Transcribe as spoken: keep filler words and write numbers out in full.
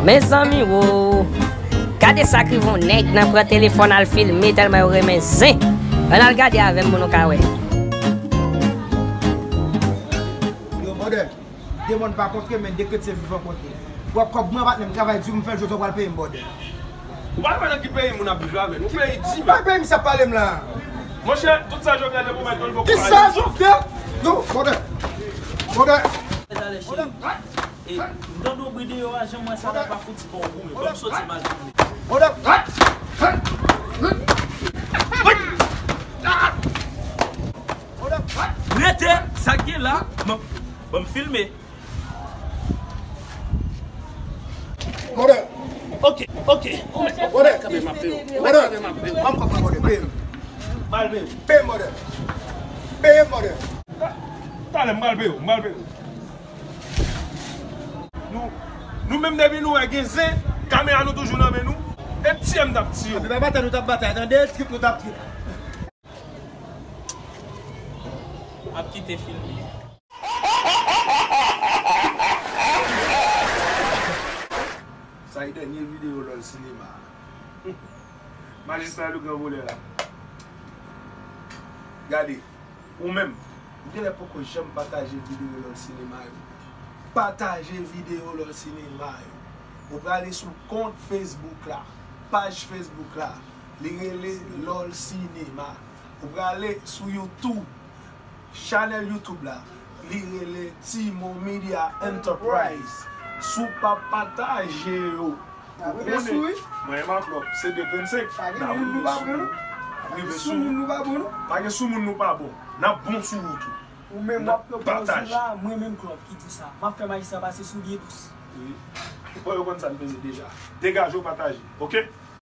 Mezanmi wo, gade sa k rive yon nèg nan pran telefòn al filme tèlman yo renmen zen. Ann al gade avè m pou nou ka wè. Yo, brother, de mòn pa kontre, men de kretyen vivan kontre. W ap kòb mwen, patnè m, travay di m fè l, jodi a w pral peye m, brother. Ou pa wè nan ki peyi moun ap viv la, men? Nou peyi di, men. Peyi m sa pale m la. Monchè, tout sa Jovenel te pwomèt nou, l poko. Ki sa Jovenel? Non, brother. Brother. E, m tande yon bri deyò a, jan m wè sa la pa fouti bon pou mwen. Ban m soti mal pou mwen. Rete, sa k gen la, ban m filme. Brother. Ok, ok. Brother. Brother. Ban m kòb mwen, brother. Peye m. Mal peye. Peye m, brother. Peye m, brother. Talè, m pral peye w, m pral peye w. Nou, nou menm depi nou wè gen zen, kamera nou toujou nan men nou. E tiye m t ap tiye w. Epi pa batay nou t ap batay, tande? Trip nou t ap trip. M ap kite filme. Sa e dènye videyo Lòl Sinema. Majistra le gran volè la. Gade, ou menm, ou genlè poko janm pataje videyo Lòl Sinema yo. Pataje videyo Lòl Sinema yo. Ou prale sou kont Facebook la, paj Facebook la, li rele Lòl Sinema. Ou prale sou YouTube, chanèl YouTube la, li rele Timo Media Enterprise. Si w pa pataje yo, ou konnen, mwen e Maklòp, se de grenn senk. N a rive sou ou. N a rive sou ou. Pa gen sou moun nou pa bon. N ap bon sou ou tou. Ou menm w ap pran pòz ou la, mwen menm Klòp ki di sa. M ap fè majistra pase sou pye dous. Wi. Bon, yo konn sa n peze deja. Degaje w, pataje. Oke?